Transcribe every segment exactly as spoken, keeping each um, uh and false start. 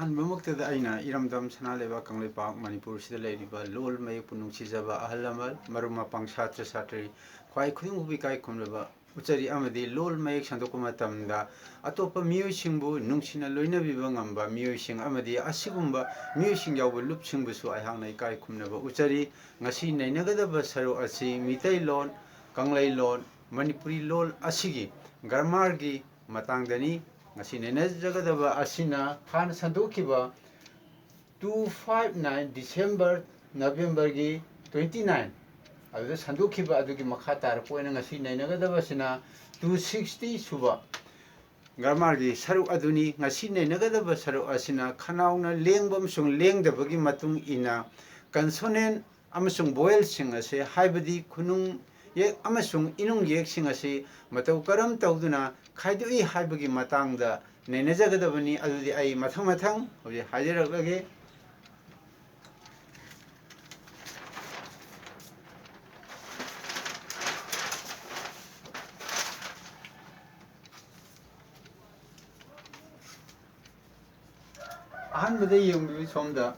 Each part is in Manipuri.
ꯑꯍꯥꯟꯕꯃꯛꯇꯗ ꯑꯩꯅ ꯏꯔꯝꯗꯝ ꯁꯅꯥ ꯂꯩꯕꯥꯛ ꯀꯪꯂꯩꯄꯥꯛ ꯃꯅꯤꯄꯨꯔꯁꯤꯗ ꯂꯩꯔꯤꯕ ꯂꯣꯜ ꯃꯌꯦꯛꯄꯨ ꯅꯨꯡꯁꯤꯖꯕ ꯑꯍꯜ ꯂꯃꯟ, ꯃꯔꯨꯞ ꯃꯄꯥꯡ, ꯁꯥꯇ꯭ꯔ ꯁꯥꯇ꯭ꯔꯤ, ꯈ꯭ꯋꯥꯏ ꯈꯨꯗꯤꯡꯃꯛꯄꯨ ꯏꯀꯥꯏ ꯈꯨꯝꯅꯕ ꯎꯠꯆꯔꯤ ꯑꯃꯗꯤ ꯂꯣꯜ ꯃꯌꯦꯛ ꯁꯟꯗꯣꯛꯄ ꯃꯇꯝꯗ ꯑꯇꯣꯞꯄ ꯃꯤꯑꯣꯏꯁꯤꯡꯕꯨ ꯅꯨꯡꯁꯤꯅ ꯂꯣꯏꯅꯕꯤꯕ ꯉꯝꯕ ꯃꯤꯑꯣꯏꯁꯤꯡ ꯑꯃꯗꯤ ꯑꯁꯤꯒꯨꯝꯕ ꯃꯤꯑꯣꯏꯁꯤꯡ ꯌꯥꯎꯕ ꯂꯨꯞꯁꯤꯡꯕꯨꯁꯨ ꯑꯩꯍꯥꯛꯅ ꯏꯀꯥꯏ ꯈꯨꯝꯅꯕ ꯎꯠꯆꯔꯤ꯫ ꯉꯁꯤ ꯅꯩꯅꯒꯗꯕ ꯁꯔꯨꯛ ꯑꯁꯤ ꯃꯤꯇꯩꯂꯣꯟ, ꯀꯪꯂꯩꯂꯣꯟ, ꯃꯅꯤꯄꯨꯔꯤ ꯂꯣꯜ ꯑꯁꯤꯒꯤ ꯒ꯭ꯔꯥꯃꯥꯔꯒꯤ ꯃꯇꯥꯡꯗꯅꯤ꯫ ꯉꯁꯤ ꯅꯩꯅꯖꯒꯗꯕ ꯑꯁꯤꯅ ꯍꯥꯟꯅ ꯁꯟꯗꯣꯛꯈꯤꯕ two five nine December, ꯅꯕꯦꯝꯕꯔꯒꯤ twenty nine ꯑꯗꯨꯗ ꯁꯟꯗꯣꯛꯈꯤꯕ ꯑꯗꯨꯒꯤ ꯃꯈꯥ ꯇꯥꯔꯛꯄ ꯑꯣꯏꯅ ꯉꯁꯤ ꯅꯩꯅꯒꯗꯕꯁꯤꯅ two sixty ꯁꯨꯕ ꯒ꯭ꯔꯥꯃꯥꯔꯒꯤ ꯁꯔꯨꯛ ꯑꯗꯨꯅꯤ꯫ ꯉꯁꯤ ꯅꯩꯅꯒꯗꯕ ꯁꯔꯨꯛ ꯑꯁꯤꯅ ꯈꯅꯥꯎꯅ ꯂꯦꯡꯕ ꯑꯃꯁꯨꯡ ꯂꯦꯡꯗꯕꯒꯤ ꯃꯇꯨꯡ ꯏꯟꯅ consonant ꯑꯃꯁꯨꯡ vowelꯁꯤꯡ ꯑꯁꯤ, ꯍꯥꯏꯕꯗꯤ ꯈꯨꯅꯨꯡ ꯌꯦꯛ ꯑꯃꯁꯨꯡ ꯏꯅꯨꯡ ꯌꯦꯛꯁꯤꯡ ꯑꯁꯤ ꯃꯇꯧ ꯀꯔꯝ ꯇꯧꯗꯨꯅ ꯈꯥꯏꯗꯣꯛꯏ ꯍꯥꯏꯕꯒꯤ ꯃꯇꯥꯡꯗ ꯅꯩꯅꯖꯒꯗꯕꯅꯤ꯫ ꯑꯗꯨꯗꯤ ꯑꯩ ꯃꯊꯪ ꯃꯊꯪ ꯍꯧꯖꯤꯛ ꯍꯥꯏꯖꯔꯛꯂꯒꯦ꯫ ꯑꯍꯥꯟꯕꯗ ꯌꯦꯡꯕꯤꯌꯨ ꯁꯣꯝꯗ꯫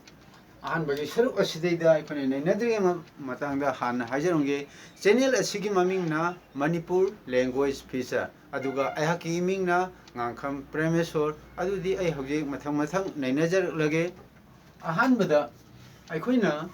ꯑꯍꯥꯟꯕꯒꯤ ꯁꯔꯨꯛ ꯑꯁꯤꯗꯩꯗ ꯑꯩꯈꯣꯏꯅ ꯅꯩꯅꯗ꯭ꯔꯤꯉꯩ ꯃ-, ꯃꯇꯥꯡꯗ ꯍꯥꯟꯅ ꯍꯥꯏꯖꯔꯝꯒꯦ꯫ Channel ꯑꯁꯤꯒꯤ ꯃꯃꯤꯡꯅ ꯃꯅꯤꯄꯨꯔ Language Feature, ꯑꯗꯨꯒ ꯑꯩꯍꯥꯛꯀꯤ ꯏꯃꯤꯡꯅ ꯉꯥꯡꯈꯝ ꯄ꯭ꯔꯦꯃꯦꯁꯣꯔ꯫ ꯑꯗꯨꯗꯤ ꯑꯩ ꯍꯧꯖꯤꯛ ꯃꯊꯪ ꯃꯊꯪ ꯅꯩꯅꯖꯔꯛꯂꯒꯦ꯫ ꯑꯍꯥꯟꯕꯗ ꯑꯩꯈꯣꯏꯅ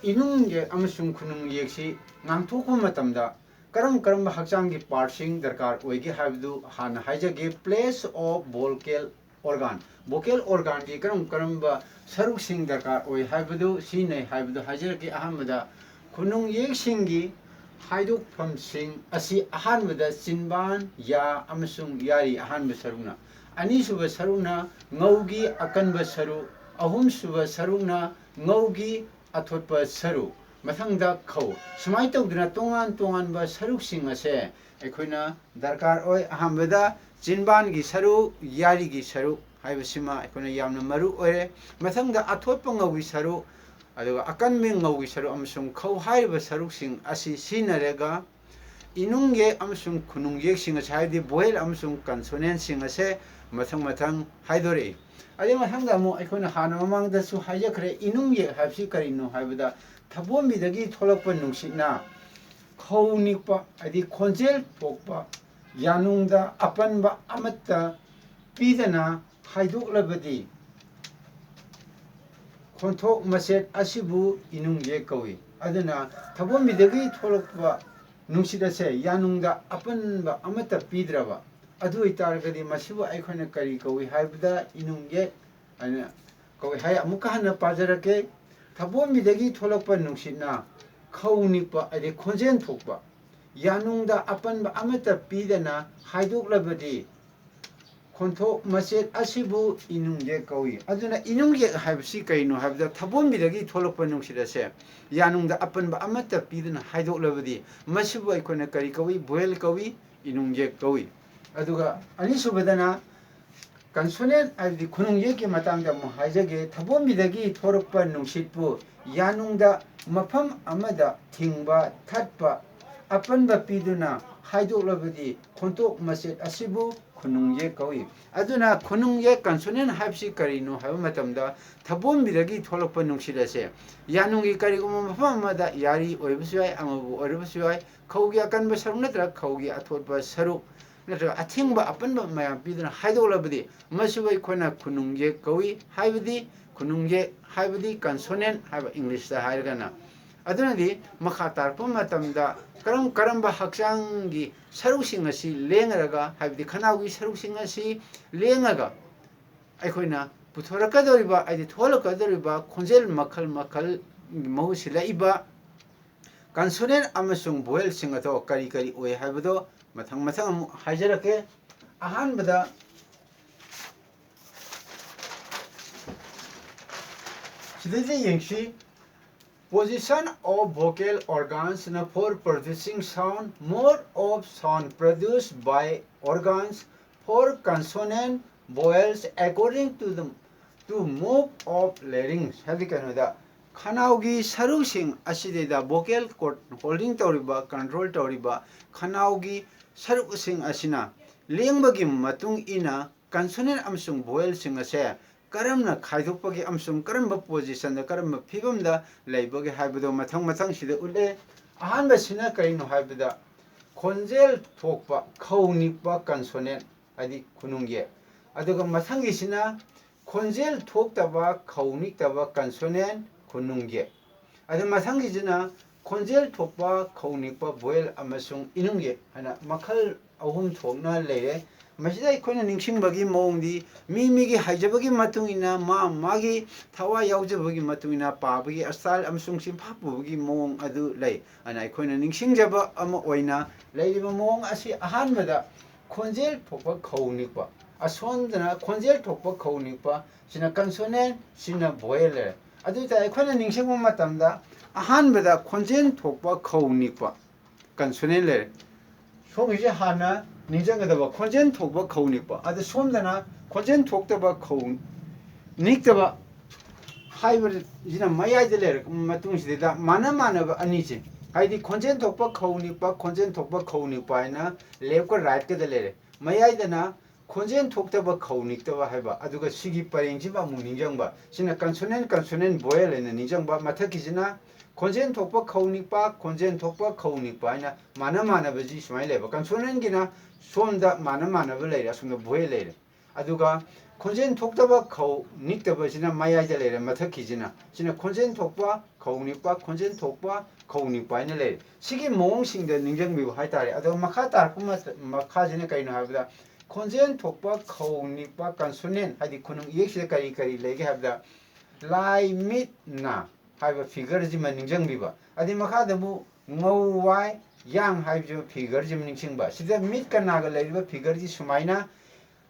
ꯏꯅꯨꯡ ꯌꯦꯛ ꯑꯃꯁꯨꯡ ꯈꯨꯅꯨꯡ ꯌꯦꯛꯁꯤ ꯉꯥꯡꯊꯣꯛꯄ ꯃꯇꯝꯗ ꯀꯔꯝ ꯀꯔꯝꯕ ꯍꯛꯆꯥꯡꯒꯤ partꯁꯤꯡ ꯗꯔꯀꯥꯔ ꯑꯣꯏꯒꯦ ꯍꯥꯏꯕꯗꯨ ꯍꯥꯟꯅ ꯍꯥꯏꯖꯒꯦ꯫ Place of vocal organ, vocal organꯒꯤ ꯀꯔꯝ ꯀꯔꯝꯕ ꯁꯔꯨꯛꯁꯤꯡ ꯗꯔꯀꯥꯔ ꯑꯣꯏ ꯍꯥꯏꯕꯗꯨ ꯁꯤꯖꯤꯟꯅꯩ ꯍꯥꯏꯕꯗꯨ ꯍꯥꯏꯖꯔꯛꯀꯦ꯫ ꯑꯍꯥꯟꯕꯗ ꯈꯨꯅꯨꯡ ꯌꯦꯛꯁꯤꯡꯒꯤ ꯍꯥꯏꯗꯣꯛꯐꯝꯁꯤꯡ ꯑꯁꯤ ꯑꯍꯥꯟꯕꯗ ꯆꯤꯟꯕꯥꯟ, ꯌꯥ ꯑꯃꯁꯨꯡ ꯌꯥꯔꯤ ꯑꯍꯥꯟꯕ ꯁꯔꯨꯛꯅ, ꯑꯅꯤꯁꯨꯕ ꯁꯔꯨꯛꯅ ꯉꯧꯒꯤ ꯑꯀꯟꯕ ꯁꯔꯨ, ꯑꯍꯨꯝꯁꯨꯕ ꯁꯔꯨꯛꯅ ꯉꯧꯒꯤ ꯑꯊꯣꯠꯄ ꯁꯔꯨ, ꯃꯊꯪꯗ ꯈꯧ꯫ ꯁꯨꯃꯥꯏꯅ ꯇꯧꯗꯅ ꯇꯣꯉꯥꯟ ꯇꯣꯉꯥꯟꯕ ꯁꯔꯨꯛꯁꯤꯡ ꯑꯁꯦ ꯑꯩꯈꯣꯏꯅ ꯗꯔꯀꯥꯔ ꯑꯣꯏ꯫ ꯑꯍꯥꯟꯕꯗ ꯆꯤꯟꯕꯥꯟꯒꯤ ꯁꯔꯨ, ꯌꯥꯔꯤꯒꯤ ꯁꯔꯨ ꯍꯥꯏꯕꯁꯤꯃ ꯑꯩꯈꯣꯏꯅ ꯌꯥꯝꯅ ꯃꯔꯨ ꯑꯣꯏꯔꯦ꯫ ꯃꯊꯪꯗ ꯑꯊꯣꯠꯄ ꯉꯧꯒꯤ ꯁꯔꯨ, ꯑꯗꯨꯒ ꯑꯀꯟꯕ ꯉꯧꯒꯤ ꯁꯔꯨ ꯑꯃꯁꯨꯡ ꯈꯧ ꯍꯥꯏꯔꯤꯕ ꯁꯔꯨꯛꯁꯤꯡ ꯑꯁꯤ ꯁꯤꯖꯤꯟꯅꯔꯒ ꯏꯅꯨꯡ ꯌꯦꯛ ꯑꯃꯁꯨꯡ ꯈꯨꯅꯨꯡ ꯌꯦꯛꯁꯤꯡ ꯑꯁꯦ, ꯍꯥꯏꯕꯗꯤ vowel ꯑꯃꯁꯨꯡ consonantꯁꯤꯡ ꯑꯁꯦ ꯃꯊꯪ ꯃꯊꯪ ꯍꯥꯏꯗꯣꯔꯛꯏ꯫ ꯑꯗꯩ ꯃꯊꯪꯗ ꯑꯃꯨꯛ ꯑꯩꯈꯣꯏꯅ ꯍꯥꯟꯅ ꯃꯃꯥꯡꯗꯁꯨ ꯍꯥꯏꯖꯈ꯭ꯔꯦ, ꯏꯅꯨꯡ ꯌꯦꯛ ꯍꯥꯏꯕꯁꯤ ꯀꯔꯤꯅꯣ ꯍꯥꯏꯕꯗ, ꯊꯕꯣꯝꯕꯤꯗꯒꯤ ꯊꯣꯛꯂꯛꯄ ꯅꯨꯡꯁꯤꯠꯅ ꯈꯧ ꯅꯤꯛꯄ, ꯍꯥꯏꯗꯤ ꯈꯣꯟꯖꯦꯜ ꯊꯣꯛꯄ, ꯌꯥꯅꯨꯡꯗ ꯑꯄꯟꯕ ꯑꯃꯠꯇ ꯄꯤꯗꯅ ꯍꯥꯏꯗꯣꯛꯂꯕꯗꯤ, ꯈꯣꯟꯊꯣꯛ ꯃꯆꯦꯠ ꯑꯁꯤꯕꯨ ꯏꯅꯨꯡ ꯌꯦꯛ ꯀꯧꯏ꯫ ꯑꯗꯨꯅ ꯊꯕꯣꯝꯕꯤꯗꯒꯤ ꯊꯣꯛꯂꯛꯄ ꯅꯨꯡꯁꯤꯠ ꯑꯁꯦ ꯌꯥꯅꯨꯡꯗ ꯑꯄꯟꯕ ꯑꯃꯠꯇ ꯄꯤꯗ꯭ꯔꯕ, ꯑꯗꯨ ꯑꯣꯏꯇꯥꯔꯒꯗꯤ ꯃꯁꯤꯕꯨ ꯑꯩꯈꯣꯏꯅ ꯀꯔꯤ ꯀꯧꯏ ꯍꯥꯏꯕꯗ, ꯏꯅꯨꯡ ꯌꯦꯛ ꯍꯥꯏꯅ ꯀꯧꯏ ꯍꯥꯏ꯫ ꯑꯃꯨꯛꯀ ꯍꯟꯅ ꯄꯥꯖꯔꯛꯀꯦ꯫ ꯊꯕꯣꯝꯕꯤꯗꯒꯤ ꯊꯣꯛꯂꯛꯄ ꯅꯨꯡꯁꯤꯠꯅ ꯈꯧ ꯅꯤꯛꯄ, ꯍꯥꯏꯗꯤ ꯈꯣꯟꯖꯦꯜ ꯊꯣꯛꯄ, ꯌꯥꯅꯨꯡꯗ ꯑꯄꯟꯕ ꯑꯃꯠꯇ ꯄꯤꯗꯅ ꯍꯥꯏꯗꯣꯛꯂꯕꯗꯤ, ꯈꯣꯟꯊꯣꯛ ꯃꯆꯦꯠ ꯑꯁꯤꯕꯨ ꯏꯅꯨꯡ ꯌꯦꯛ ꯀꯧꯏ꯫ ꯑꯗꯨꯅ ꯏꯅꯨꯡ ꯌꯦꯛ ꯍꯥꯏꯕꯁꯤ ꯀꯔꯤꯅꯣ ꯍꯥꯏꯕꯗ, ꯊꯕꯣꯝꯕꯤꯗꯒꯤ ꯊꯣꯛꯂꯛꯄ ꯅꯨꯡꯁꯤꯠ ꯑꯁꯦ ꯌꯥꯅꯨꯡꯗ ꯑꯄꯟꯕ ꯑꯃꯠꯇ ꯄꯤꯗꯅ ꯍꯥꯏꯗꯣꯛꯂꯕꯗꯤ, ꯃꯁꯤꯕꯨ ꯑꯩꯈꯣꯏꯅ ꯀꯔꯤ ꯀꯧꯏ? Vowel ꯀꯧꯏ, ꯏꯅꯨꯡ ꯌꯦꯛ ꯀꯧꯏ꯫ ꯑꯗꯨꯒ ꯑꯅꯤꯁꯨꯕꯗꯅ consonant, ꯍꯥꯏꯕꯗꯤ ꯈꯨꯅꯨꯡ ꯌꯦꯛꯀꯤ ꯃꯇꯥꯡꯗ ꯑꯃꯨꯛ ꯍꯥꯏꯖꯒꯦ꯫ ꯊꯕꯣꯝꯕꯤꯗꯒꯤ ꯊꯣꯔꯛꯄ ꯅꯨꯡꯁꯤꯠꯄꯨ ꯌꯥꯅꯨꯡꯗ ꯃꯐꯝ ꯑꯃꯗ ꯊꯤꯡꯕ, ꯊꯠꯄ, ꯑꯄꯟꯕ ꯄꯤꯗꯨꯅ ꯍꯥꯏꯗꯣꯛꯂꯕꯗꯤ, ꯈꯣꯟꯊꯣꯛ ꯃꯆꯦꯠ ꯑꯁꯤꯕꯨ ꯈꯨꯅꯨꯡ ꯌꯦꯛ ꯀꯧꯏ꯫ ꯑꯗꯨꯅ ꯈꯨꯅꯨꯡ ꯌꯦꯛ, consonant, ꯍꯥꯏꯕꯁꯤ ꯀꯔꯤꯅꯣ ꯍꯥꯏꯕ ꯃꯇꯝꯗ, ꯊꯕꯣꯝꯕꯤꯗꯒꯤ ꯊꯣꯛꯂꯛꯄ ꯅꯨꯡꯁꯤꯠ ꯑꯁꯦ ꯌꯥꯅꯨꯡꯒꯤ ꯀꯔꯤꯒꯨꯝꯕ ꯃꯐꯝ ꯑꯃꯗ, ꯌꯥꯔꯤ ꯑꯣꯏꯕꯁꯨ ꯌꯥꯏ, ꯑꯃꯕꯨ ꯑꯣꯏꯔꯕꯁꯨ ꯌꯥꯏ, ꯈꯧꯒꯤ ꯑꯀꯟꯕ ꯁꯔꯨꯛ ꯅꯠꯇ꯭ꯔꯒ ꯈꯧꯒꯤ ꯑꯊꯣꯠꯄ ꯁꯔꯨꯛ ꯅꯠꯇ꯭ꯔꯒ ꯑꯊꯤꯡꯕ, ꯑꯄꯟꯕ ꯃꯌꯥꯝ ꯄꯤꯗꯨꯅ ꯍꯥꯏꯗꯣꯛꯂꯕꯗꯤ, ꯃꯁꯤꯕꯨ ꯑꯩꯈꯣꯏꯅ ꯈꯨꯅꯨꯡ ꯌꯦꯛ ꯀꯧꯏ꯫ ꯍꯥꯏꯕꯗꯤ ꯈꯨꯅꯨꯡ ꯌꯦꯛ ꯍꯥꯏꯕꯗꯤ consonant ꯍꯥꯏꯕ, Englishꯇ ꯍꯥꯏꯔꯒꯅ꯫ ꯑꯗꯨꯅꯗꯤ ꯃꯈꯥ ꯇꯥꯔꯛꯄ ꯃꯇꯝꯗ ꯀꯔꯝ ꯀꯔꯝꯕ ꯍꯛꯆꯥꯡꯒꯤ ꯁꯔꯨꯛꯁꯤꯡ ꯑꯁꯤ ꯂꯦꯡꯉꯔꯒ, ꯍꯥꯏꯕꯗꯤ ꯈꯅꯥꯎꯒꯤ ꯁꯔꯨꯛꯁꯤꯡ ꯑꯁꯤ ꯂꯦꯡꯉꯒ ꯑꯩꯈꯣꯏꯅ ꯄꯨꯊꯣꯔꯛꯀꯗꯧꯔꯤꯕ, ꯍꯥꯏꯗꯤ ꯊꯣꯛꯍꯜꯂꯛꯀꯗꯧꯔꯤꯕ ꯈꯣꯟꯖꯦꯜ ꯃꯈꯜ ꯃꯈꯜꯒꯤ ꯃꯍꯨꯠ ꯁꯤꯜꯂꯛꯏꯕ consonant ꯑꯃꯁꯨꯡ vowelꯁꯤꯡ ꯑꯗꯣ ꯀꯔꯤ ꯀꯔꯤ ꯑꯣꯏ ꯍꯥꯏꯕꯗꯣ ꯃꯊꯪ ꯃꯊꯪ ꯑꯃꯨꯛ ꯍꯥꯏꯖꯔꯛꯀꯦ꯫ ꯑꯍꯥꯟꯕꯗ ꯁꯤꯗꯩꯗ ꯌꯦꯡꯁꯤ꯫ Position of vocal organs for producing sound, mode of sound produced by organs for consonant, vowels according to the, to move of larynx, ꯍꯥꯏꯕꯗꯤ ꯀꯩꯅꯣꯗ, ꯈꯅꯥꯎꯒꯤ ꯁꯔꯨꯁꯤꯡ ꯑꯁꯤꯗꯩꯗ vocal cord holding ꯇꯧꯔꯤꯕ, control ꯇꯧꯔꯤꯕ ꯈꯅꯥꯎꯒꯤ ꯁꯔꯨꯛꯁꯤꯡ ꯑꯁꯤꯅ ꯂꯦꯡꯕꯒꯤ ꯃꯇꯨꯡ ꯏꯟꯅ consonant ꯑꯃꯁꯨꯡ vowelꯁꯤꯡ ꯑꯁꯦ ꯀꯔꯝꯅ ꯈꯥꯏꯗꯣꯛꯄꯒꯦ ꯑꯃꯁꯨꯡ ꯀꯔꯝꯕ positionꯗ, ꯀꯔꯝꯕ ꯐꯤꯕꯝꯗ ꯂꯩꯕꯒꯦ ꯍꯥꯏꯕꯗꯣ ꯃꯊꯪ ꯃꯊꯪꯁꯤꯗ ꯎꯠꯂꯦ꯫ ꯑꯍꯥꯟꯕꯁꯤꯅ ꯀꯔꯤꯅꯣ ꯍꯥꯏꯕꯗ, ꯈꯣꯟꯖꯦꯜ ꯊꯣꯛꯄ ꯈꯧ ꯅꯤꯛꯄ consonant, ꯍꯥꯏꯗꯤ ꯈꯨꯅꯨꯡ ꯌꯦꯛ꯫ ꯑꯗꯨꯒ ꯃꯊꯪꯒꯤꯁꯤꯅ ꯈꯣꯟꯖꯦꯜ ꯊꯣꯛꯇꯕ ꯈꯧ ꯅꯤꯛꯇꯕ consonant, ꯈꯨꯅꯨꯡ ꯌꯦꯛ꯫ ꯑꯗꯨ ꯃꯊꯪꯒꯤꯁꯤꯅ ꯈꯣꯟꯖꯦꯜ ꯊꯣꯛꯄ ꯈꯧ ꯅꯤꯛꯄ vowel ꯑꯃꯁꯨꯡ ꯏꯅꯨꯡ ꯌꯦꯛ ꯍꯥꯏꯅ ꯃꯈꯜ ꯑꯍꯨꯝ ꯊꯣꯛꯅ ꯂꯩꯔꯦ꯫ ꯃꯁꯤꯗ ꯑꯩꯈꯣꯏꯅ ꯅꯤꯡꯁꯤꯡꯕꯒꯤ ꯃꯑꯣꯡꯗꯤ ꯃꯤ ꯃꯤꯒꯤ ꯍꯩꯖꯕꯒꯤ ꯃꯇꯨꯡ ꯏꯟꯅ, ꯃꯥ ꯃꯥꯒꯤ ꯊꯋꯥꯏ ꯌꯥꯎꯖꯕꯒꯤ ꯃꯇꯨꯡ ꯏꯟꯅ ꯄꯥꯕꯒꯤ style ꯑꯃꯁꯨꯡ ꯆꯤꯟꯐꯥ ꯄꯨꯕꯒꯤ ꯃꯑꯣꯡ ꯑꯗꯨ ꯂꯩ꯫ ꯑꯗꯨꯅ ꯑꯩꯈꯣꯏꯅ ꯅꯤꯡꯁꯤꯡꯖꯕ ꯑꯃ ꯑꯣꯏꯅ ꯂꯩꯔꯤꯕ ꯃꯑꯣꯡ ꯑꯁꯤ ꯑꯍꯥꯟꯕꯗ ꯈꯣꯟꯖꯦꯜ ꯊꯣꯛꯄ ꯈꯧ ꯅꯤꯛꯄ, ꯑꯁꯣꯝꯗꯅ ꯈꯣꯟꯖꯦꯜ ꯊꯣꯛꯄ ꯈꯧ ꯅꯤꯛꯄ, ꯁꯤꯅ consonant, ꯁꯤꯅ vowel ꯂꯩꯔꯦ꯫ ꯑꯗꯨ ꯑꯣꯏꯇꯥꯔꯗꯤ ꯑꯩꯈꯣꯏꯅ ꯅꯤꯡꯁꯤꯡꯕ ꯃꯇꯝꯗ ꯑꯍꯥꯟꯕꯗ ꯈꯣꯟꯖꯦꯜ ꯊꯣꯛꯄ ꯈꯧ ꯅꯤꯛꯄ consonant ꯂꯩꯔꯦ꯫ ꯁꯣꯝꯒꯤꯁꯦ ꯍꯥꯟꯅ ꯅꯤꯡꯁꯤꯡꯒꯗꯕ, ꯈꯣꯟꯖꯦꯜ ꯊꯣꯛꯄ ꯈꯧ ꯅꯤꯛꯄ꯫ ꯑꯗ ꯁꯣꯝꯗꯅ ꯈꯣꯟꯖꯦꯜ ꯊꯣꯛꯇꯕ ꯈꯧ ꯅꯤꯛꯇꯕ ꯍꯥꯏꯕꯁꯤꯅ ꯃꯌꯥꯏꯗ ꯂꯩꯔꯛꯄ ꯃꯇꯨꯡꯁꯤꯗꯩꯗ ꯃꯥꯟꯅ ꯃꯥꯟꯅꯕ ꯑꯅꯤꯁꯦ, ꯍꯥꯏꯗꯤ ꯈꯣꯟꯖꯦꯜ ꯊꯣꯛꯄ ꯈꯧ ꯅꯤꯛꯄ, ꯈꯣꯟꯖꯦꯜ ꯊꯣꯛꯄ ꯈꯧ ꯅꯤꯛꯄ ꯍꯥꯏꯅ leftꯀ rightꯀꯗ ꯂꯩꯔꯦ꯫ ꯃꯌꯥꯏꯗꯅ ꯈꯣꯟꯖꯦꯜ ꯊꯣꯛꯇꯕ ꯈꯧ ꯅꯤꯛꯇꯕ ꯍꯥꯏꯕ, ꯑꯗꯨꯒ ꯁꯤꯒꯤ ꯄꯔꯦꯡꯁꯤꯃ ꯑꯃꯨꯛ ꯅꯤꯡꯁꯤꯡꯕ, ꯁꯤꯅ consonant, consonant vowel ꯍꯥꯏꯅ ꯅꯤꯡꯁꯤꯡꯕ, ꯃꯊꯛꯀꯤꯁꯤꯅ ꯈꯣꯟꯖꯦꯜ ꯊꯣꯛꯄ ꯈꯧ ꯅꯤꯛꯄ, ꯈꯣꯟꯖꯦꯜ ꯊꯣꯛꯄ ꯈꯧ ꯅꯤꯛꯄ ꯍꯥꯏꯅ ꯃꯥꯟꯅ ꯃꯥꯟꯅꯕꯁꯤ ꯁꯨꯃꯥꯏꯅ ꯂꯩꯕ꯫ Consonantꯒꯤꯅ ꯁꯣꯝꯗ ꯃꯥꯟꯅ ꯃꯥꯟꯅꯕ ꯂꯩꯔꯦ, ꯑꯁꯣꯝꯗ vowel ꯂꯩꯔꯦ꯫ ꯑꯗꯨꯒ ꯈꯣꯟꯖꯦꯜ ꯊꯣꯛꯇꯕ ꯈꯧ ꯅꯤꯛꯇꯕꯁꯤꯅ ꯃꯌꯥꯏꯗ ꯂꯩꯔꯦ, ꯃꯊꯛꯀꯤꯁꯤꯅ꯫ ꯁꯤꯅ ꯈꯣꯟꯖꯦꯜ ꯊꯣꯛꯄ ꯈꯧ ꯅꯤꯛꯄ, ꯈꯣꯟꯖꯦꯜ ꯊꯣꯛꯄ ꯈꯧ ꯅꯤꯛꯄ ꯍꯥꯏꯅ ꯂꯩꯔꯦ꯫ ꯁꯤꯒꯤ ꯃꯑꯣꯡꯁꯤꯡꯗ ꯅꯤꯡꯁꯤꯡꯕꯤꯌꯨ ꯍꯥꯏꯇꯥꯔꯦ꯫ ꯑꯗꯣ ꯃꯈꯥ ꯇꯥꯔꯛꯄ ꯃꯇ-, ꯃꯈꯥꯁꯤꯅ ꯀꯔꯤꯅꯣ ꯍꯥꯏꯕꯗ, ꯈꯣꯟꯖꯦꯜ ꯊꯣꯛꯄ ꯈꯧ ꯅꯤꯛꯄ consonant, ꯍꯥꯏꯗꯤ ꯈꯨꯅꯨꯡ ꯏꯌꯦꯛꯁꯤꯗ ꯀꯔꯤ ꯀꯔꯤ ꯂꯩꯒꯦ ꯍꯥꯏꯕꯗ, ꯂꯥꯏ, ꯃꯤꯠ, ꯅꯥ ꯍꯥꯏꯕ figureꯁꯤꯃ ꯅꯤꯡꯁꯤꯡꯕꯤꯕ꯫ ꯑꯗꯩ ꯃꯈꯥꯗ ꯑꯃꯨꯛ ꯉꯧ, ꯋꯥꯏ, ꯌꯥꯡ ꯍꯥꯏꯕꯁꯤꯃ figureꯁꯤꯃ ꯅꯤꯡꯁꯤꯡꯕ꯫ ꯁꯤꯗ ꯃꯤꯠꯀ ꯅꯥꯒ ꯂꯩꯔꯤꯕ figureꯁꯤ ꯁꯨꯃꯥꯏꯅ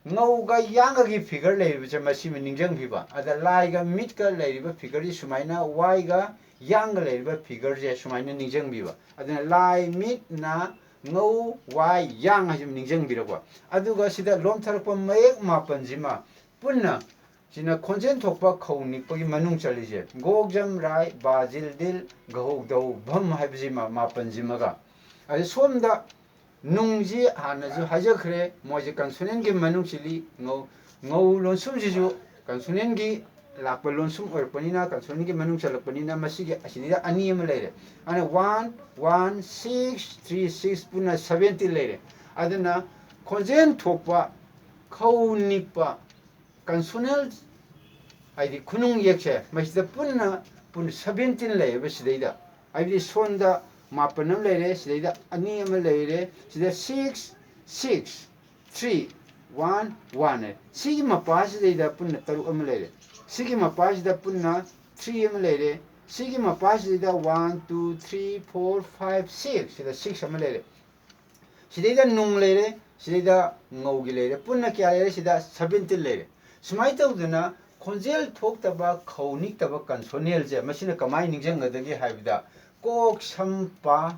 ꯉꯧꯒ ꯌꯥꯡꯒꯒꯤ figure ꯂꯩꯔꯤꯕꯁꯦ ꯃꯁꯤꯃ ꯅꯤꯡꯁꯤꯡꯕꯤꯕ꯫ ꯑꯗ ꯂꯥꯏꯒ ꯃꯤꯠꯀ ꯂꯩꯔꯤꯕ figureꯁꯤ ꯁꯨꯃꯥꯏꯅ, ꯋꯥꯏꯒ ꯌꯥꯡꯒ ꯂꯩꯔꯤꯕ figureꯁꯦ ꯁꯨꯃꯥꯏꯅ ꯅꯤꯡꯁꯤꯡꯕꯤꯕ꯫ ꯑꯗꯨꯅ ꯂꯥꯏ, ꯃꯤꯠ, ꯅꯥ, ꯉꯧ, ꯋꯥꯏ, ꯌꯥꯡ ꯍꯥꯏꯁꯤꯃ ꯅꯤꯡꯁꯤꯡꯕꯤꯔꯛꯄ꯫ ꯑꯗꯨꯒ ꯁꯤꯗ ꯂꯣꯝꯊꯔꯛꯄ ꯃꯌꯦꯛ ꯃꯥꯄꯟꯁꯤꯃ ꯄꯨꯟꯅ ꯁꯤꯅ ꯈꯣꯟꯖꯦꯜ ꯊꯣꯛꯄ ꯈꯧ ꯅꯤꯛꯄꯒꯤ ꯃꯅꯨꯡ ꯆꯜꯂꯤꯁꯦ꯫ ꯒꯣꯛ, ꯖꯝ, ꯔꯥꯏ, ꯕꯥ, ꯖꯤꯜ, ꯗꯤꯜ, ꯘꯧ, ꯙꯧ, ꯚꯝ ꯍꯥꯏꯕꯁꯤꯃ ꯃꯥꯄꯟꯁꯤꯃꯒ꯫ ꯑꯗꯨ ꯁꯣꯝꯗ ꯅꯨꯡꯁꯤ ꯍꯥꯟꯅꯁꯨ ꯍꯥꯏꯖꯈ꯭ꯔꯦ, ꯃꯣꯏꯁꯦ consonantꯀꯤ ꯃꯅꯨꯡ ꯆꯜꯂꯤ꯫ ꯉꯧ, ꯉꯧ ꯂꯣꯟꯁꯨꯝꯁꯤꯁꯨ consonantꯀꯤ ꯂꯥꯛꯄ ꯂꯣꯟꯁꯨꯝ ꯑꯣꯏꯔꯛꯄꯅꯤꯅ, consonantꯀꯤ ꯃꯅꯨꯡ ꯆꯜꯂꯛꯄꯅꯤꯅ ꯃꯁꯤꯒꯤ ꯑꯁꯤꯗꯩꯗ ꯑꯅꯤ ꯑꯃ ꯂꯩꯔꯦ꯫ ꯑꯗꯨꯅ one, one, six, three, six ꯄꯨꯟꯅ seventeen ꯂꯩꯔꯦ꯫ ꯑꯗꯨꯅ ꯈꯣꯟꯖꯦꯜ ꯊꯣꯛꯄ ꯈꯧ ꯅꯤꯛꯄ consonant, ꯍꯥꯏꯗꯤ ꯈꯨꯅꯨꯡ ꯌꯦꯛꯁꯦ, ꯃꯁꯤꯗ ꯄꯨꯟꯅ, ꯄꯨꯟꯅ seventeen ꯂꯩꯌꯦꯕ ꯁꯤꯗꯩꯗ꯫ ꯍꯥꯏꯕꯗꯤ ꯁꯣꯝꯗ ꯃꯥꯄꯟ ꯑꯃ ꯂꯩꯔꯦ, ꯁꯤꯗꯩꯗ ꯑꯅꯤ ꯑꯃ ꯂꯩꯔꯦ, ꯁꯤꯗ six, six, three, one, one ꯍꯥꯏ꯫ ꯁꯤꯒꯤ ꯃꯄꯥꯁꯤꯗꯩꯗ ꯄꯨꯟꯅ ꯇꯔꯨꯛ ꯑꯃ ꯂꯩꯔꯦ꯫ ꯁꯤꯒꯤ ꯃꯄꯥꯁꯤꯗ ꯄꯨꯟꯅ three ꯑꯃ ꯂꯩꯔꯦ꯫ ꯁꯤꯒꯤ ꯃꯄꯥꯁꯤꯗꯩꯗ one, two, three, four, five, six, ꯁꯤꯗ six ꯑꯃ ꯂꯩꯔꯦ꯫ ꯁꯤꯗꯩꯗ ꯅꯨꯡ ꯂꯩꯔꯦ, ꯁꯤꯗꯩꯗ ꯉꯧꯒꯤ ꯂꯩꯔꯦ꯫ ꯄꯨꯟꯅ ꯀꯌꯥ ꯂꯩꯔꯦ? ꯁꯤꯗ seventeen ꯂꯩꯔꯦ꯫ ꯁꯨꯃꯥꯏꯅ ꯇꯧꯗꯅ ꯈꯣꯟꯖꯦꯜ ꯊꯣꯛꯇꯕ ꯈꯧ ꯅꯤꯛꯇꯕ consonantꯁꯦ ꯃꯁꯤꯅ ꯀꯃꯥꯏꯅ ꯅꯤꯡꯁꯤꯡꯒꯗꯒꯦ ꯍꯥꯏꯕꯗ ꯀꯣꯛ ꯁꯝ ꯄꯥ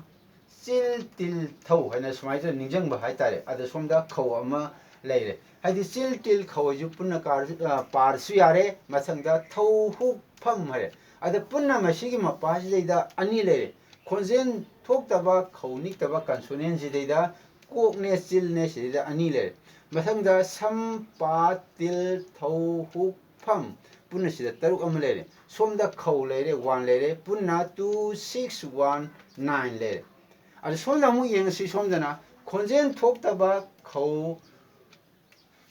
ꯆꯤꯜ ꯇꯤꯜ ꯊꯧ ꯍꯥꯏꯅ ꯁꯨꯃꯥꯏꯅ ꯇꯧꯔ ꯅꯤꯡꯁꯤꯡꯕ ꯍꯥꯏꯇꯥꯔꯦ꯫ ꯑꯗ ꯁꯣꯝꯗ ꯈꯧ ꯑꯃ ꯂꯩꯔꯦ꯫ ꯍꯥꯏꯗꯤ ꯆꯤꯜ ꯇꯤꯜ ꯈꯧ ꯍꯥꯏꯁꯨ ꯄꯨꯟꯅ ꯀꯥꯔꯁꯨ, ꯑ, ꯄꯥꯔꯁꯨ ꯌꯥꯔꯦ꯫ ꯃꯊꯪꯗ ꯊꯧ ꯍꯨꯛ ꯐꯝ ꯍꯥꯏꯔꯦ꯫ ꯑꯗ ꯄꯨꯟꯅ ꯃꯁꯤꯒꯤ ꯃꯄꯥꯁꯤꯗꯩꯗ ꯑꯅꯤ ꯂꯩꯔꯦ꯫ ꯈꯣꯟꯖꯦꯜ ꯊꯣꯛꯇꯕ ꯈꯧ ꯅꯤꯛꯇꯕ consonantꯁꯤꯗꯩꯗ ꯀꯣꯛꯅꯦ ꯆꯤꯜꯅꯦ ꯁꯤꯗꯩꯗ ꯑꯅꯤ ꯂꯩꯔꯦ꯫ ꯃꯊꯪꯗ ꯁꯝ ꯄꯥ ꯇꯤꯜ ꯊꯧ ꯍꯨꯛ ꯐꯝ ꯄꯨꯟꯅ ꯁꯤꯗ ꯇꯔꯨꯛ ꯑꯃ ꯂꯩꯔꯦ꯫ ꯁꯣꯝꯗ ꯈꯧ ꯂꯩꯔꯦ, one ꯂꯩꯔꯦ, ꯄꯨꯟꯅ two, six, one, nine ꯂꯩꯔꯦ꯫ ꯑꯗꯨ ꯁꯣꯝꯗ ꯑꯃꯨꯛ ꯌꯦꯡꯉꯁꯤ꯫ ꯁꯣꯝꯗꯅ ꯈꯣꯟꯖꯦꯜ ꯊꯣꯛꯇꯕ ꯈꯧ,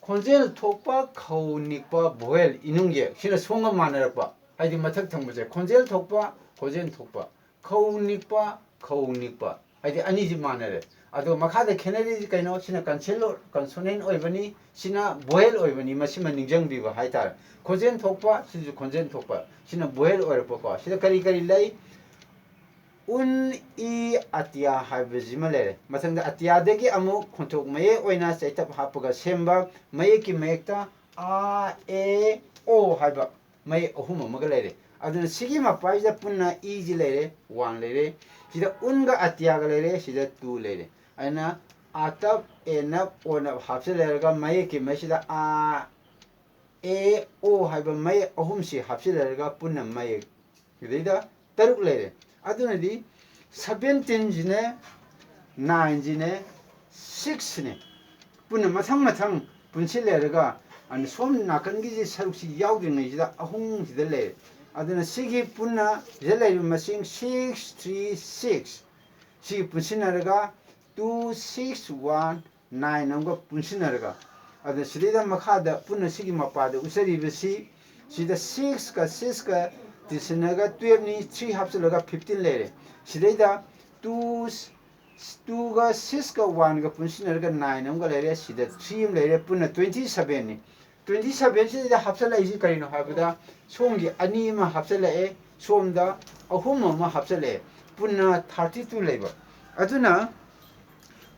ꯈꯣꯟꯖꯦꯜ ꯊꯣꯛꯄ ꯈꯧ ꯅꯤꯛꯄ vowel ꯏꯅꯨꯡ ꯌꯦꯛ, ꯁꯤꯅ ꯁꯣꯝꯒ ꯃꯥꯟꯅꯔꯛꯄ, ꯍꯥꯏꯗꯤ ꯃꯊꯛ ꯊꯪꯕꯁꯦ ꯈꯣꯟꯖꯦꯜ ꯊꯣꯛꯄ, ꯈꯣꯟꯖꯦꯜ ꯊꯣꯛꯄ, ꯈꯧ ꯅꯤꯛꯄ, ꯈꯧ ꯅꯤꯛꯄ, ꯍꯥꯏꯗꯤ ꯑꯅꯤꯁꯤ ꯃꯥꯟꯅꯔꯦ꯫ ꯑꯗꯣ ꯃꯈꯥꯗ ꯈꯦꯠꯅꯔꯤꯁꯤ ꯀꯩꯅꯣ? ꯁꯤꯅ consonant, consonant ꯑꯣꯏꯕꯅꯤ, ꯁꯤꯅ vowel ꯑꯣꯏꯕꯅꯤ, ꯃꯁꯤꯃ ꯅꯤꯡꯁꯤꯡꯕꯤꯕ ꯍꯥꯏꯇꯥꯔꯦ꯫ ꯈꯣꯟꯖꯦꯜ ꯊꯣꯛꯄ, ꯁꯤꯁꯨ ꯈꯣꯟꯖꯦꯜ ꯊꯣꯛꯄ, ꯁꯤꯅ vowel ꯑꯣꯏꯔꯛꯄꯀꯣ꯫ ꯁꯤꯗ ꯀꯔꯤ ꯀꯔꯤ ꯂꯩ? ꯎꯟ, ꯏ, ꯑꯇꯤꯌꯥ ꯍꯥꯏꯕꯁꯤꯃ ꯂꯩꯔꯦ꯫ ꯃꯊꯪꯗ ꯑꯇꯤꯌꯥꯗꯒꯤ ꯑꯃꯨꯛ ꯈꯣꯟꯊꯣꯛ ꯃꯌꯦꯛ ꯑꯣꯏꯅ ꯆꯩꯇꯞ ꯍꯥꯞꯄꯒ ꯁꯦꯝꯕ ꯃꯌꯦꯛꯀꯤ ꯃꯌꯦꯛꯇ ꯑ, ꯑꯦ, ꯑꯣ ꯍꯥꯏꯕ ꯃꯌꯦꯛ ꯑꯍꯨꯝ ꯑꯃꯒ ꯂꯩꯔꯦ꯫ ꯑꯗꯨꯅ ꯁꯤꯒꯤ ꯃꯄꯥꯁꯤꯗ ꯄꯨꯟꯅ ꯏꯁꯤ ꯂꯩꯔꯦ, one ꯂꯩꯔꯦ꯫ ꯁꯤꯗ ꯎꯟꯒ ꯑꯇꯤꯌꯥꯒ ꯂꯩꯔꯦ, ꯁꯤꯗ two ꯂꯩꯔꯦ꯫ ꯑꯗꯨꯅ ꯑꯇꯞ, ꯑꯦꯅꯞ, ꯑꯣꯅꯞ ꯍꯥꯞꯆꯤꯜꯂꯦ ꯍꯥꯏꯔꯒ ꯃꯌꯦꯛꯀꯤ ꯃꯩꯁꯤꯗ ꯑ, ꯑꯦ ꯑꯣ ꯍꯥꯏꯕ ꯃꯌꯦꯛ ꯑꯍꯨꯝꯁꯤ ꯍꯥꯞꯆꯤꯜꯂꯔꯒ ꯄꯨꯟꯅ ꯃꯌꯦꯛ ꯁꯤꯗꯩꯗ ꯇꯔꯨꯛ ꯂꯩꯔꯦ꯫ ꯑꯗꯨꯅꯗꯤ ꯁꯕꯦꯟꯇꯤꯟꯁꯤꯅꯦ, ꯅꯥꯏꯟꯁꯤꯅꯦ, ꯁꯤꯛꯁꯅꯦ꯫ ꯄꯨꯟꯅ ꯃꯊꯪ ꯃꯊꯪ ꯄꯨꯟꯁꯤꯜꯂꯦꯔꯒ, ꯑꯗꯨꯅ ꯁꯣꯝ ꯅꯥꯀꯟꯒꯤꯁꯤ ꯁꯔꯨꯛꯁꯤ ꯌꯥꯎꯗ꯭ꯔꯤꯉꯩꯁꯤꯗ ꯑꯍꯨꯝꯁꯤꯗ ꯂꯩꯔꯦ꯫ ꯑꯗꯨꯅ ꯁꯤꯒꯤ ꯄꯨꯟꯅ ꯁꯤꯗ ꯂꯩꯔꯤꯕ ꯃꯁꯤꯡ ꯁꯤꯛꯁ ꯊ꯭ꯔꯤ ꯁꯤꯛꯁ, ꯁꯤꯒꯤ ꯄꯨꯟꯁꯤꯟꯅꯔꯒ ꯇꯨ ꯁꯤꯛꯁ ꯋꯥꯟ ꯅꯥꯏꯟ ꯑꯃꯒ ꯄꯨꯟꯁꯤꯟꯅꯔꯒ, ꯑꯗ ꯁꯤꯗꯩꯗ ꯃꯈꯥꯗ ꯄꯨꯟꯅ ꯁꯤꯒꯤ ꯃꯄꯥꯗ ꯎꯠꯆꯔꯤꯕꯁꯤ, ꯁꯤꯗ ꯁꯤꯛꯁꯀ ꯁꯤꯛꯁꯀ ꯇꯤꯟꯁꯤꯟꯅꯔꯒ ꯇꯨꯌꯦꯜꯞꯅꯤ, ꯊ꯭ꯔꯤ ꯍꯥꯞꯆꯤꯜꯂꯒ ꯐꯤꯐꯇꯤꯟ ꯂꯩꯔꯦ꯫ ꯁꯤꯗꯩꯗ ꯇꯨ, ꯇꯨꯒ ꯁꯤꯛꯁꯀ ꯋꯥꯟꯒ ꯄꯨꯟꯁꯤꯟꯅꯔꯒ ꯅꯥꯏꯟ ꯑꯃꯒ ꯂꯩꯔꯦ꯫ ꯁꯤꯗ ꯊ꯭ꯔꯤ ꯑꯃ ꯂꯩꯔꯦ꯫ ꯄꯨꯟꯅ ꯇ꯭ꯋꯦꯟꯇꯤ ꯁꯕꯦꯟꯅꯤ꯫ ꯇ꯭ꯋꯦꯟꯇꯤ ꯁꯕꯦꯟꯁꯤꯗ ꯍꯥꯞꯆꯤꯜꯂꯛꯏꯁꯤ ꯀꯔꯤꯅꯣ ꯍꯥꯏꯕꯗ, ꯁꯣꯝꯒꯤ ꯑꯅꯤ ꯑꯃ ꯍꯥꯞꯆꯤꯜꯂꯛꯑꯦ, ꯁꯣꯝꯗ ꯑꯍꯨꯝ ꯑꯃ ꯍꯥꯞꯆꯤꯜꯂꯛꯑꯦ, ꯄꯨꯟꯅ ꯊꯥꯔꯇꯤ ꯇꯨ ꯂꯩꯕ꯫ ꯑꯗꯨꯅ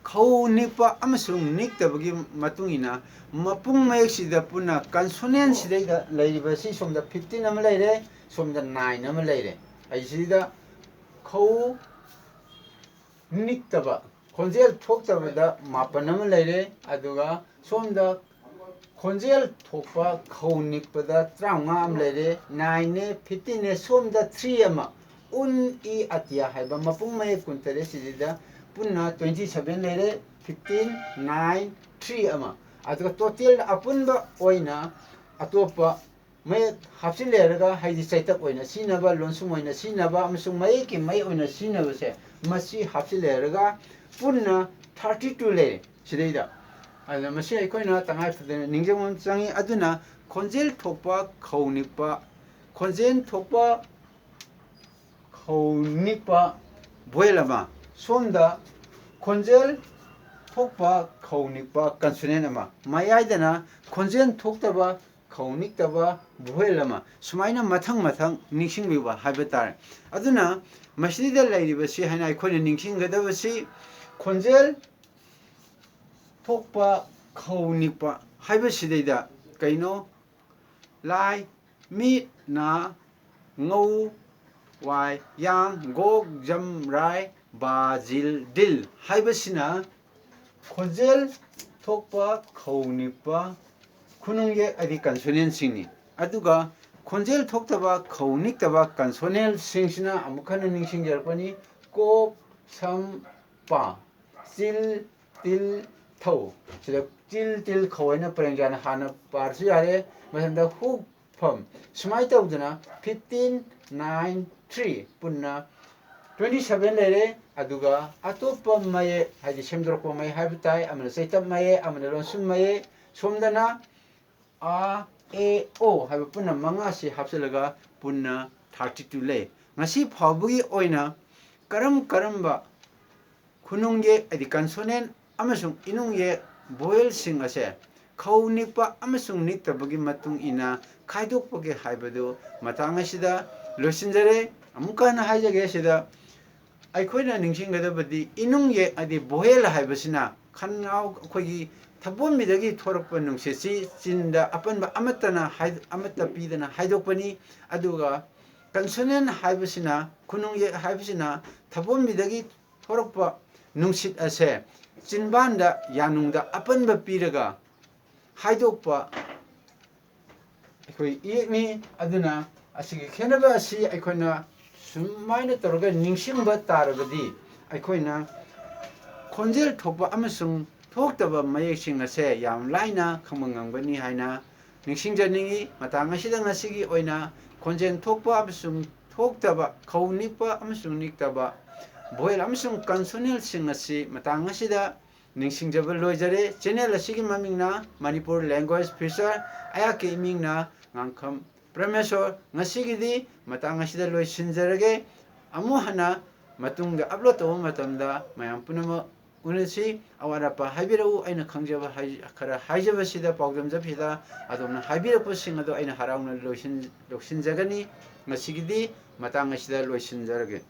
ꯈꯧ ꯅꯤꯛꯄ ꯑꯃꯁꯨꯡ ꯅꯤꯛꯇꯕꯒꯤ ꯃꯇꯨꯡ ꯏꯟꯅ ꯃꯄꯨꯡ ꯃꯌꯦꯛꯁꯤꯗ ꯄꯨꯟꯅ ꯀꯟꯁꯣꯅꯦꯟꯁꯤꯗꯩꯗ ꯂꯩꯔꯤꯕꯁꯤ ꯁꯣꯝꯗ ꯐꯤꯐꯇꯤꯟ ꯑꯃ ꯂꯩꯔꯦ, ꯁꯣꯝꯗ ꯅꯥꯏꯟ ꯑꯃ ꯂꯩꯔꯦ꯫ ꯑꯩꯁꯤꯗ ꯈꯧ ꯅꯤꯛꯇꯕ, ꯈꯣꯟꯖꯦꯜ ꯊꯣꯛꯇꯕꯗ ꯃꯥꯄꯟ ꯑꯃ ꯂꯩꯔꯦ, ꯑꯗꯨꯒ ꯁꯣꯝꯗ ꯈꯣꯟꯖꯦꯜ ꯊꯣꯛꯄ ꯈꯧ ꯅꯤꯛꯄꯗ ꯇꯔꯥꯃꯉꯥ ꯑꯃ ꯂꯩꯔꯦ, ꯅꯥꯏꯟꯅꯦ, ꯐꯤꯐꯇꯤꯟꯅꯦ, ꯁꯣꯝꯗ ꯊ꯭ꯔꯤ ꯑꯃ, ꯎꯟ ꯏ ꯑꯇꯤꯌꯥ ꯍꯥꯏꯕ ꯃꯄꯨꯡ ꯃꯌꯦꯛ ꯀꯨꯟꯇꯔꯦꯠꯁꯤꯗ ꯄꯨꯟꯅ ꯇ꯭ꯋꯦꯟꯇꯤ ꯁꯕꯦꯟ ꯂꯩꯔꯦ, ꯐꯤꯐꯇꯤꯟ, ꯅꯥꯏꯟ, ꯊ꯭ꯔꯤ ꯑꯃ꯫ ꯑꯗꯨꯒ ꯇꯣꯇꯦꯜ ꯑꯄꯨꯟꯕ ꯑꯣꯏꯅ ꯑꯇꯣꯞꯄ ꯃꯌꯦꯛ ꯍꯥꯞꯆꯤꯜꯂꯦꯔꯒ, ꯍꯥꯏꯗꯤ ꯆꯩꯇꯞ ꯑꯣꯏꯅ ꯁꯤꯖꯤꯟꯅꯕ, ꯂꯣꯟꯁꯨꯝ ꯑꯣꯏꯅ ꯁꯤꯖꯤꯟꯅꯕ ꯑꯃꯁꯨꯡ ꯃꯌꯦꯛꯀꯤ ꯃꯌꯦꯛ ꯑꯣꯏꯅ ꯁꯤꯖꯤꯟꯅꯕꯁꯦ, ꯃꯁꯤ ꯍꯥꯞꯆꯤꯜꯂꯦꯔꯒ ꯄꯨꯟꯅ ꯊꯥꯔꯇꯤ ꯇꯨ ꯂꯩꯔꯦ ꯁꯤꯗꯩꯗ꯫ ꯑꯗꯨꯅ ꯃꯁꯤ ꯑꯩꯈꯣꯏꯅ ꯇꯉꯥꯏ ꯐꯗꯅ ꯅꯤꯡꯁꯤꯡꯕ ꯑꯃ ꯆꯪꯉꯤ꯫ ꯑꯗꯨꯅ ꯈꯣꯟꯖꯦꯜ ꯊꯣꯛꯄ ꯈꯧ ꯅꯤꯛꯄ, ꯈꯣꯟꯖꯦꯜ ꯊꯣꯛꯄ ꯈꯧ ꯅꯤꯛꯄ ꯚꯣꯌꯦꯜ ꯑꯃ, ꯁꯣꯝꯗ ꯈꯣꯟꯖꯦꯜ ꯊꯣꯛꯄ ꯈꯧ ꯅꯤꯛꯄ ꯀꯟꯁꯣꯅꯦꯟ ꯑꯃ, ꯃꯌꯥꯏꯗꯅ ꯈꯣꯟꯖꯦꯜ ꯊꯣꯛꯇꯕ ꯈꯧ ꯅꯤꯛꯇꯕ ꯚꯣꯌꯦꯜ ꯑꯃ, ꯁꯨꯃꯥꯏꯅ ꯃꯊꯪ ꯃꯊꯪ ꯅꯤꯡꯁꯤꯡꯕꯤꯕ ꯍꯥꯏꯕ ꯇꯥꯔꯦ꯫ ꯑꯗꯨꯅ ꯃꯁꯤꯗ ꯂꯩꯔꯤꯕꯁꯤ ꯍꯥꯏꯅ ꯑꯩꯈꯣꯏꯅ ꯅꯤꯡꯁꯤꯡꯒꯗꯕꯁꯤ, ꯈꯣꯟꯖꯦꯜ ꯊꯣꯛꯄ ꯈꯧ ꯅꯤꯛꯄ ꯍꯥꯏꯕꯁꯤꯗꯩꯗ ꯀꯩꯅꯣ? ꯂꯥꯏ, ꯃꯤꯠ, ꯅꯥ, ꯉꯧ, ꯋꯥꯏ, ꯌꯥꯡ, ꯒꯣꯛ, ꯖꯝ, ꯔꯥꯏ, ꯕꯥ, ꯖꯤꯜ, ꯗꯤꯜ ꯍꯥꯏꯕꯁꯤꯅ ꯈꯣꯟꯖꯦꯜ ꯊꯣꯛꯄ ꯈꯧ ꯅꯤꯛꯄ ꯈꯨꯅꯨꯡ ꯌꯦꯛ ꯍꯥꯏꯗꯤ ꯀꯟꯁꯣꯅꯦꯟꯁꯤꯡꯅꯤ꯫ ꯑꯗꯨꯒ ꯈꯣꯟꯖꯦꯜ ꯊꯣꯛꯇꯕ ꯈꯧ ꯅꯤꯛꯇꯕ ꯀꯟꯁꯣꯅꯦꯟꯁꯤꯡꯁꯤꯅ ꯑꯃꯨꯛ ꯍꯟꯅ ꯅꯤꯡꯁꯤꯡꯖꯔꯛꯄꯅꯤ꯫ ꯀꯣꯛ, ꯁꯝ, ꯄꯥ, ꯆꯤꯜ, ꯇꯤꯜ, ꯊꯧ꯫ ꯁꯤꯗ ꯆꯤꯜ, ꯇꯤꯜ, ꯈꯧ ꯍꯥꯏꯅ ꯄꯔꯦꯡ ꯆꯥꯅ ꯍꯥꯟꯅ ꯄꯥꯔꯁꯨ ꯌꯥꯔꯦ꯫ ꯃꯊꯪꯗ ꯍꯨꯛ, ꯐꯝ꯫ ꯁꯨꯃꯥꯏꯅ ꯇꯧꯗꯅ fifteen, nine, three ꯄꯨꯟꯅ twenty seven ꯂꯩꯔꯦ꯫ ꯑꯗꯨꯒ ꯑꯇꯣꯞꯄ ꯃꯌꯦꯛ, ꯍꯥꯏꯗꯤ ꯁꯦꯝꯗꯣꯔꯛꯄ ꯃꯌꯦꯛ ꯍꯥꯏꯕ ꯇꯥꯏ, ꯑꯃꯅ ꯆꯩꯇꯞ ꯃꯌꯦꯛ, ꯑꯃꯅ ꯂꯣꯟꯁꯨꯝ ꯃꯌꯦꯛ, ꯁꯣꯝꯗꯅ ꯑ, ꯑꯦ, ꯑꯣ ꯍꯥꯏꯕ ꯄꯨꯟꯅ ꯃꯉꯥꯁꯤ ꯍꯥꯞꯆꯤꯜꯂꯒ ꯄꯨꯟꯅ thirty two ꯂꯩ꯫ ꯉꯁꯤ ꯐꯥꯎꯕꯒꯤ ꯑꯣꯏꯅ ꯀꯔꯝ ꯀꯔꯝꯕ ꯈꯨꯅꯨꯡ ꯌꯦꯛ, ꯍꯥꯏꯗꯤ ꯀꯟꯁꯣꯅꯦꯟ ꯑꯃꯁꯨꯡ ꯏꯅꯨꯡ ꯌꯦꯛ, ꯚꯣꯌꯦꯜꯁꯤꯡ ꯑꯁꯦ ꯈꯧ ꯅꯤꯛꯄ ꯑꯃꯁꯨꯡ ꯅꯤꯛꯇꯕꯒꯤ ꯃꯇꯨꯡ ꯏꯟꯅ ꯈꯥꯏꯗꯣꯛꯄꯒꯦ ꯍꯥꯏꯕꯗꯨ ꯃꯇꯥꯡ ꯑꯁꯤꯗ ꯂꯣꯏꯁꯤꯟꯖꯔꯦ꯫ ꯑꯃꯨꯛꯀ ꯍꯟꯅ ꯍꯥꯏꯖꯒꯦ, ꯁꯤꯗ ꯑꯩꯈꯣꯏꯅ ꯅꯤꯡꯁꯤꯡꯒꯗꯕꯗꯤ ꯏꯅꯨꯡ ꯌꯦꯛ, ꯍꯥꯏꯗꯤ ꯚꯣꯌꯦꯜ ꯍꯥꯏꯕꯁꯤꯅ ꯈꯅꯥꯎ, ꯑꯩꯈꯣꯏꯒꯤ ꯊꯕꯣꯝꯕꯤꯗꯒꯤ ꯊꯣꯔꯛꯄ ꯅꯨꯡꯁꯤꯠꯁꯤ ꯆꯤꯟꯗ ꯑꯄꯟꯕ ꯑꯃꯠꯇꯅ ꯍꯥꯏ-, ꯑꯃꯠꯇ ꯄꯤꯗꯅ ꯍꯥꯏꯗꯣꯛꯄꯅꯤ꯫ ꯑꯗꯨꯒ ꯀꯟꯁꯣꯅꯦꯟ ꯍꯥꯏꯕꯁꯤꯅ, ꯈꯨꯅꯨꯡ ꯌꯦꯛ ꯍꯥꯏꯕꯁꯤꯅ ꯊꯕꯣꯝꯕꯤꯗꯒꯤ ꯊꯣꯔꯛꯄ ꯅꯨꯡꯁꯤꯠ ꯑꯁꯦ ꯆꯤꯟꯕꯥꯟꯗ, ꯌꯥꯅꯨꯡꯗ ꯑꯄꯟꯕ ꯄꯤꯔꯒ ꯍꯥꯏꯗꯣꯛꯄ ꯑꯩꯈꯣꯏ ꯏꯌꯦꯛꯅꯤ꯫ ꯑꯗꯨꯅ ꯑꯁꯤꯒꯤ ꯈꯦꯠꯅꯕ ꯑꯁꯤ ꯑꯩꯈꯣꯏꯅ ꯁꯨꯃꯥꯏꯅ ꯇꯧꯔꯒ ꯅꯤꯡꯁꯤꯡꯕ ꯇꯥꯔꯕꯗꯤ, ꯑꯩꯈꯣꯏꯅ ꯈꯣꯟꯖꯦꯜ ꯊꯣꯛꯄ ꯑꯃꯁꯨꯡ ꯊꯣꯛꯇꯕ ꯃꯌꯦꯛꯁꯤꯡ ꯑꯁꯦ ꯌꯥꯝ ꯂꯥꯏꯅ ꯈꯪꯕ ꯉꯝꯒꯅꯤ ꯍꯥꯏꯅ ꯅꯤꯡꯁꯤꯡꯖꯅꯤꯡꯏ꯫ ꯃꯇꯥꯡ ꯑꯁꯤꯗ ꯉꯁꯤꯒꯤ ꯑꯣꯏꯅ ꯈꯣꯟꯖꯦꯜ ꯊꯣꯛꯄ ꯑꯃꯁꯨꯡ ꯊꯣꯛꯇꯕ, ꯈꯧ ꯅꯤꯛꯄ ꯑꯃꯁꯨꯡ ꯅꯤꯛꯇꯕ, ꯚꯣꯌꯦꯜ ꯑꯃꯁꯨꯡ ꯀꯟꯁꯣꯅꯦꯟꯁꯤꯡ ꯑꯁꯤ ꯃꯇꯥꯡ ꯑꯁꯤꯗ ꯅꯤꯡꯁꯤꯡꯖꯕ ꯂꯣꯏꯖꯔꯦ꯫ ꯆꯦꯅꯦꯜ ꯑꯁꯤꯒꯤ ꯃꯃꯤꯡꯅ ꯃꯅꯤꯄꯨꯔ ꯂꯦꯡꯒ꯭ꯋꯦꯖ ꯐ꯭ꯌꯨꯆꯔ, ꯑꯩꯍꯥꯛꯀꯤ ꯏꯃꯤꯡꯅ ꯉꯥꯡꯈꯝ ꯄ꯭ꯔꯃꯦꯁꯣꯔ꯫ ꯉꯁꯤꯒꯤꯗꯤ ꯃꯇꯥꯡ ꯑꯁꯤꯗ ꯂꯣꯏꯁꯤꯟꯖꯔꯒꯦ꯫ ꯑꯃꯨꯛ ꯍꯟꯅ ꯃꯇꯨꯡꯗ ꯑꯞꯂꯣꯗ ꯇꯧꯕ ꯃꯇꯝꯗ ꯃꯌꯥꯝ ꯄꯨꯝꯅꯃꯛ ꯎꯅꯁꯤ꯫ ꯑꯋꯥꯠ ꯑꯄꯥ ꯍꯥꯏꯕꯤꯔꯛꯎ꯫ ꯑꯩꯅ ꯈꯪꯖꯕ ꯍꯥꯏ-, ꯈꯔ ꯍꯥꯏꯖꯕꯁꯤꯗ, ꯄꯥꯎꯗꯝꯖꯕꯁꯤꯗ ꯑꯗꯣꯝꯅ ꯍꯥꯏꯕꯤꯔꯛꯄꯁꯤꯡ ꯑꯗꯣ ꯑꯩꯅ ꯍꯔꯥꯎꯅ ꯂꯣꯏꯁꯤꯟ-, ꯂꯧꯁꯤꯟꯖꯒꯅꯤ꯫ ꯉꯁꯤꯒꯤꯗꯤ ꯃꯇꯥꯡ ꯑꯁꯤꯗ ꯂꯣꯏꯁꯤꯟꯖꯔꯒꯦ꯫